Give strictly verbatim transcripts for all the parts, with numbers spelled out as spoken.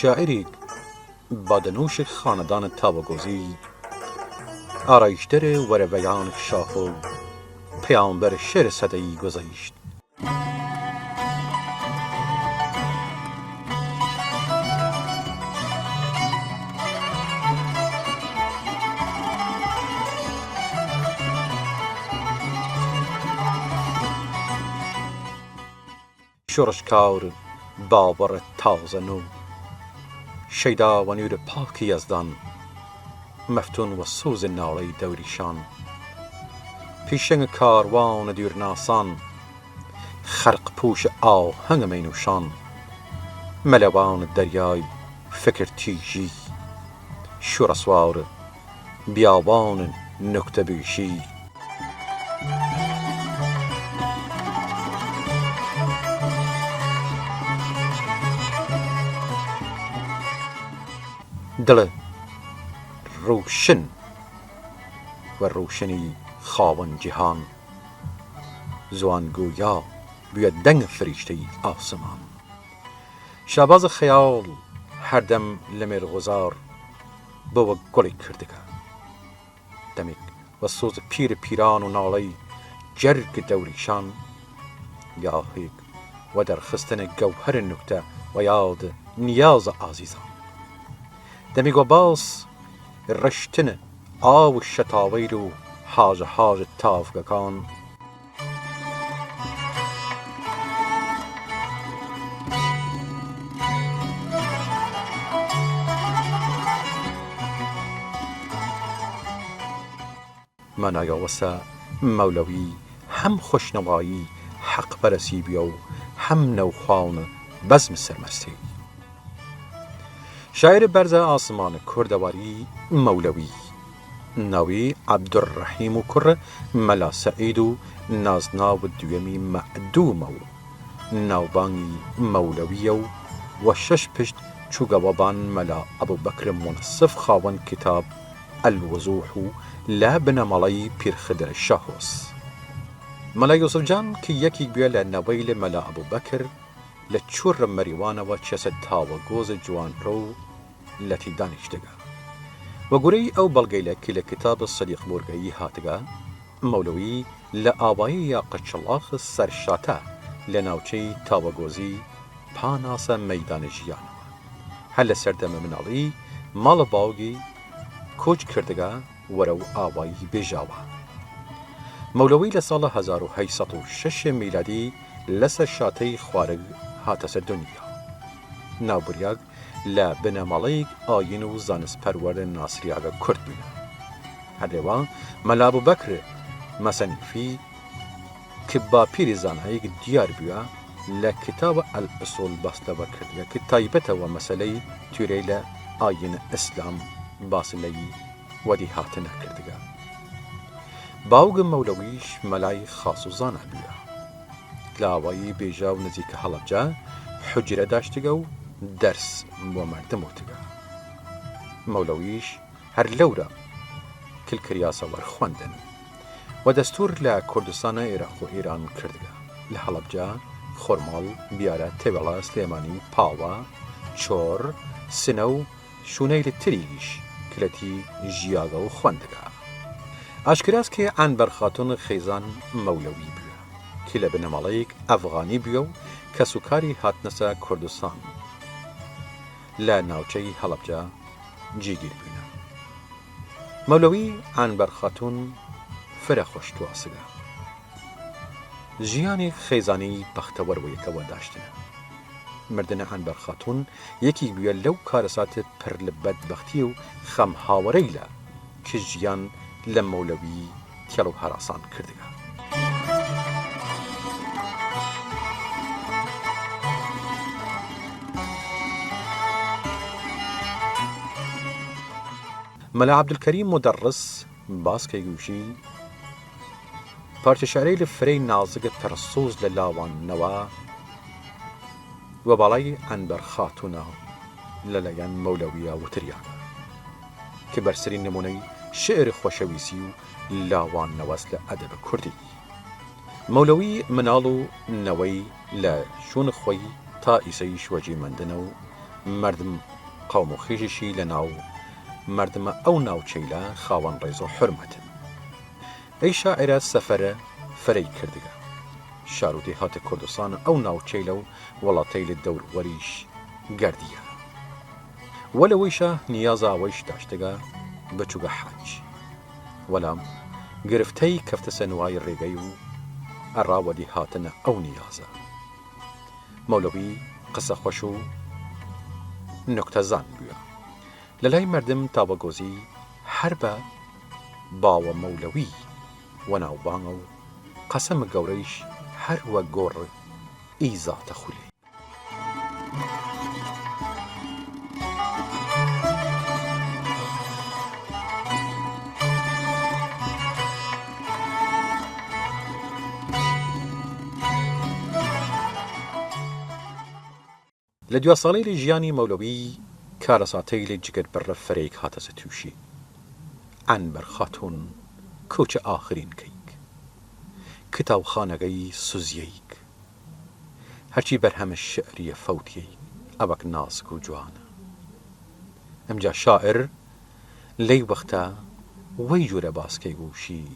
شاعریگ بادەنووشگ خانەدان تاوەگۆزی، ئارایشدەر وەرەڤەیان شاخ و پەیامبەر شێر سەدەی گوزەیشت. شۆڕشکار باوەڕ تازە نوو، شەیدا وە نوور پاک یەزدان، مەفتون وە سوز ناڵەی دەوریشان، پیشەنگ کاروان دویرناسان، خەرق پووش ئاهەنگ مەینووشان، مەلەوان دەریای فکر تیژی، شوڕەسوار بیابان نوکتە بیشی. دڵ رووشن و رووشنی خاوەن جیهان، زوان گویا بویە دەنگ فریشتەی ئاسمان. شاباز خەیاڵ هەردەم لە مێرغوزار بۆ وە گوڵی کردگە. دەمیگ وە سوز پیر پیران و ناڵەی جەرگ دەوریشان، گاهیگ وە دەرخستن گەوهەر نوکتە و یاد نیاز ئازیزان. دەمیگ وە باس رشتن ئاو شەتاوەیل و هاژە هاژ تاڤگەکان. مانایا وەسە مەولەوی هەم خوەشنەوایی حەق پەرەسی بیە و هەم نەوخواون بەزم سەرمەرسەی. شاعر بەرزە ئاسمان کوردەواری مەولەوی، ناوی عەبدولڕەحیم و کوڕ مەلا سەعید و نازناو دویەمی مەعدوومە و ناوبانگی مەولەویە و وە شەش پشت چووگە وەبان مەلا ئەبوبەکر مونسف خاوەن کتاب الوضوح و لە بنەماڵەی پیر خدر شاهۆس. مەلا یوسف جان ک یەکیگ بویە لە نەوەیل مەلا ئەبوبەکر، لە چوڕ مەریوانەوە چەسە تاوەگۆز جوانڕۆ و لەتی دانیشتگە. وەگورەی ئەو بەڵگەیلە ک لە کتاب سدیق مورگەیی هاتگە، مەولەوی لە ئاوایی یا قچڵاخ سەرشاتە لە ناوچەی تاوەگۆزی پاناسە مەیدان ژیانەوە، هەر لە سەردەم مناڵی ماڵ باوگی کووچ کردگە وەرەو ئاوایی بێژاوە. مەولەوی لە ساڵ هەزار و هەشت سەد و شەش میلادی لە سەرشاتەی خوارگ هاتەسە دونیا. ناوبریاگ لە بنەماڵەیگ ئایین و زانست پەروەر ناسریاگ کورد بوینە. هەرێوا مەلا ئەبوبەکر مەسەنیفی ک باپیری زانایگ دیار بویە، لە کتاب الاصول باس لەوە کردگە ک تایبەتە وە مەسەلەی تویرەیلە ئایین ئسلام باس لەی وەدی هاتنە کردگە. باوگ مەولەویش مەلای خاس و زانا بویە. لە ئاوایی بێژاو نزیک هەڵەبجە حوجرە داشتگە و دەرس وە مەردم وتگە. مەولەویش هەر لەورە کلکریاسە وەر خوەندن و دەستوور لە کوردستان، عراق و ئیران کردگە. لە هەڵەبجە، خورماڵ، بیارە، تەوێڵە، سلێمانی، پاوە، چۆر، سنە و شوونەیل تریش ک لەتی ژیاگە و خوەندگە. ئاشکراس ک عەنبەر خاتوون خیزان مەولەوی بویە ک لە بنەماڵەیگ ئەفغانی بویە و کەسوکاری هاتنەسە کوردستان لە ناوچەی هەڵەبجە جیگیر بوینە. مەولەوی عەنبەر خاتوون فرە خوەش تواسگە. ژیانیگ خیزانی بەختەوەر وەیەکەوە داشتنە. مردن عەنبەر خاتوون یەکیگ بویە لەو کارەسات پر لە بەدبەختی و خەم هاوەرەیلە ک ژیان لە مەولەوی تێڵ و هەراسان کردگە. مەلا عەبدولکەریم مودەڕس باس کەی گووشی، پارچە شعرەیل فرەی نازگە ترسوز لە لاوان نەوا وە باڵای عەنبەر خاتوونە لەلایەن مەولەویە وتریاگە ک بەرسرین نموونەی شعر خوەشەویسی و لاوان نەوەس لە ئەدەب کوردی. مەولەوی مناڵ و نەوەی لە شوون خوەی تا ئیسەیش وەجی مەندنە و مەردم قەوم و خیشیشی لە ناو مەردمە ئەو ناوچەیلە خاوەن ڕێز و حورمەتن. ئەی شاعرە سەفەرە فەرەی کردگە، شار و دێهاتە کوردستان ئەو ناوچەیلە و وڵاتەیلە دەور وەریش گەردیە. وەلەوەیشە نیازە ئەوەیش داشتگە بچوگە حەج. وەلام گرفتەی کەفتەسە نوای ڕێگەی و ئەڕا وەدی هاتنە ئەو نیازە. مەولەوی قسە خوەش و نوکتەزان بویە. لەلای مەردم تاوەگۆزی هەر بە باوە مەولەوی وەناوبانگە و قەسەم گەورەیش هەر وە گۆڕ ئی زاتە خولێ. لە دوا ساڵەیل ژیانی مەولەوی کارەساتەیل جگەربڕە فەرەیگ هاتەسە تووشی. عەنبەر خاتوون کوچە ئاخرین کەیگ، کتاوخانەگەی سوزیەیگ، هەرچی بەرهەمە شعریە فەوتیەیگ ئەوەک ناسک و جوانە. ئمجا شاعر لەی وەختە وەی جوورە باس کەیگ و شی،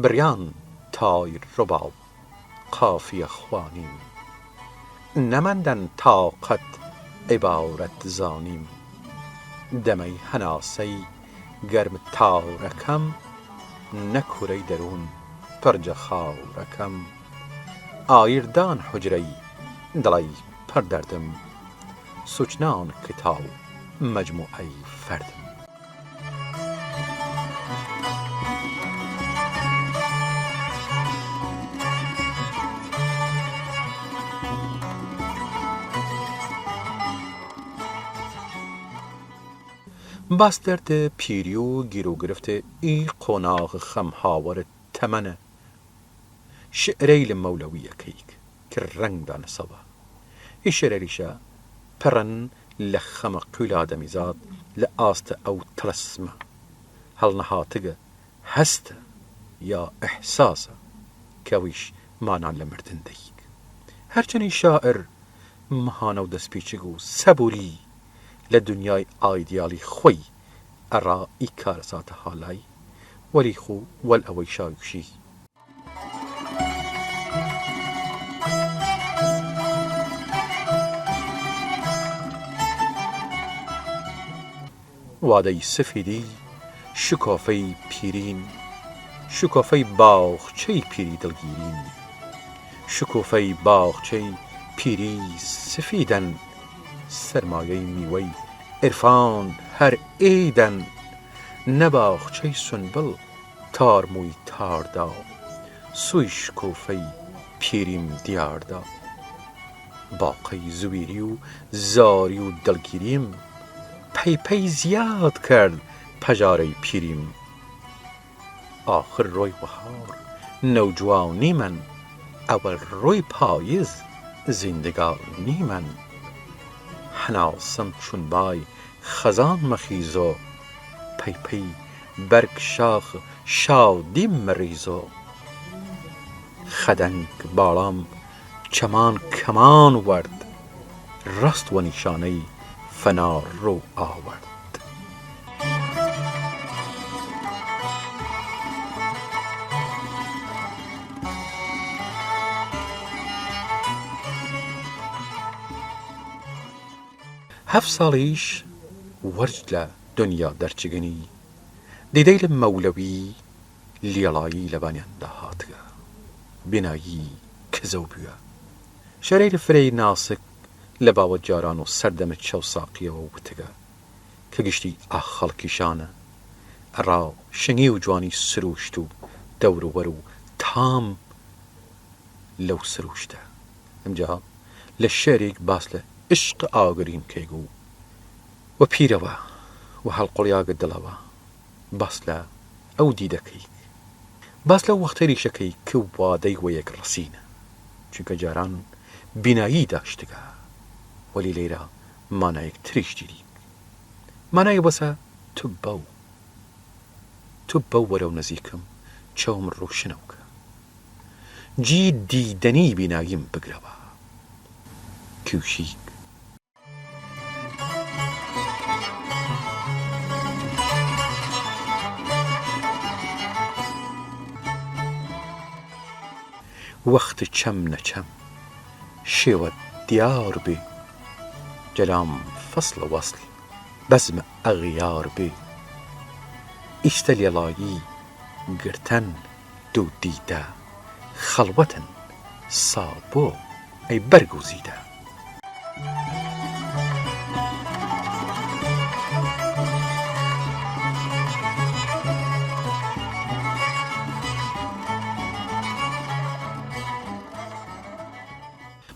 بریان تای رباب قافیە خوانیم، نەمەندەن تاقەت عبارەت زانیم، دەمەی هەناسەی گەرم تاورەکەم، نەکورەی دەروون پڕ جە خاورەکەم، ئایردان حوجرەی دڵەی پڕ دەردم، سوچنان کتاو مەجموعەی فەردم. باس دەرد پیری و گیروگرفت ئی قۆناغ خەم هاوەر تەمەنە شعرەیل مەولەویە کەیگ ک رەنگ دانەسەوە. ئی شعرەیلیشە پڕن لە خەمە قویل ئادەمیزاد لە ئاست ئەو تڵەسمە هەڵنەهاتگە هەستە یا ئحساسە ک ئەویش مانا لە مردن دەیگ. هەرچەنی شاعر مهانە و دەسپیچگ و سەبوری لە دنیای ئایدیالی خوەی ئەڕا ئی کارەساتە هالای، وەلی خو وەل ئەوەیشا وشی، وادەی سفیدی شکۆفەی پیرین، شکۆفەی باوخچەی پیری دڵگیرین، شکۆفەی باوخچەی پیری سفیدەن، سەرمایەی میوەی عرفان هەر ئیدەن، نە باوخچەی سونبڵ تار موی تاردا، سوی شکۆفەی پیریم دیاردا. باقەی زویری و زاری و دڵگیریم، پەیپەی زیاد کەرد پەژارەی پیریم. ئاخر روی وەهار نەوجوانیمن، ئەوەل روی پایز زیندگانیمن. هەناسەم چون بای خەزان مەخیزۆ، پەیپەی بەرگ شاخ شادیم مەریزۆ. خەدەنگ باڵام چەمان کەمان وەرد، ڕەست وە نیشانەی فەنا رو ئاوەرد. هەفت ساڵیش وەرج لە دنیا دەرچگنی، دیدەیل مەولەوی لیەڵایی لەبانیان داهاتگە، بینایی کزەو بویە. شەرەیل فرەی ناسک لە باوەت جاران و سەردەمە چەو ساقیەوە وتگە ک گشتی ئاخەڵ کیشانە، ئەڕا شنگی و جوانی سرووشت و دەوروبەر و تام لەو سرووشتە. ئمجا لە شعریگ باس لە عشق ئاگرین کەیگ و وە پیرەوە و هەڵقوڵیاگە دڵەوە باس لە ئەو دیدە کەیگ. باس لەو وەختەیلیشە کەیگ ک وادەی وەیەک ڕەسینە، چوینکە جاران بینایی داشتگە، وەلی لەیرا مانایگ تریش دیریگ. مانای وەسە توبەو تو بەو وەرەو نزیکم، چەوم رووشنەو کە. جی دیدەنی بیناییم بگرەوە. کوشیک. وەخت چەم نەچەم شێوە دیار بێ، جەلام فەسڵ وەسڵ بەزم ئەغیار بێ. ئیستە لێڵایی گرتەن دوو دیدە، خەڵوەتن سابۆ ئەی بەرگ و زیدە.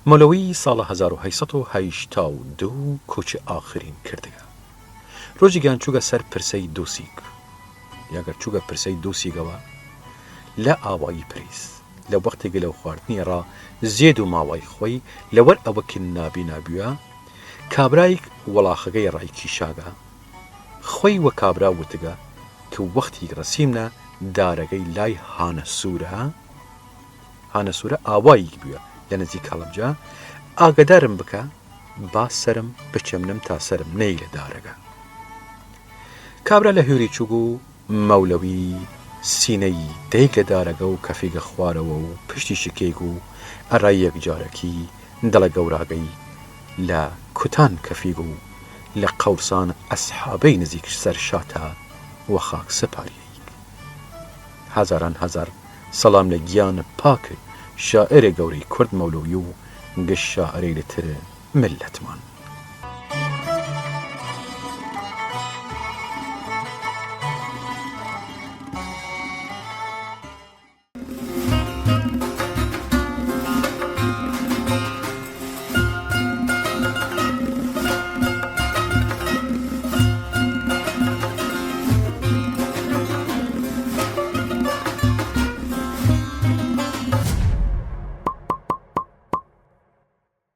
مەولەوی ساڵە هەزار و هەشت سەد و هەشتا و دوو کوچ ئاخرین کردگە. روژیگان چوگە سەر پرسەی دووسیگ، یاگەر چوگە پرسەی دووسیگەوە لە ئاوایی پریس، لە وەختیگ لەو خواردنی ئڕا زێد و ماوای خوەی، لەوەر ئەوە ک نابینا بویە، کابرایگ وڵاخەگەی ڕایکیشاگە. خوەی وە کابرا وتگە ک وەختیگ رەسیمنە دارەگەی لای هانەسوورە، هانەسوورە ئاواییگ بویە لە نزیک هەڵەبجە، ئاگەدارم بکە با سەرم بچەمنم تا سەرم نەیلە دارەگە. کابرا لە هویری چوگ و مەولەوی سینەی دەیگە دارەگە و کەفیگە خوارەوە و پشتی شکێگ و ئەرا یەکجارەکی دڵە گەوراگەی لە کوتان کەفیگ و لە قەورسان ئەسحابەی نزیک سەر شاتە وە خاک سپاریەیگ. هەزاران هەزار سەڵام لە گیان پاک شاعرێ گەورەی کورد مەولەوی و گشت شاعرەیل تر ملەتمان.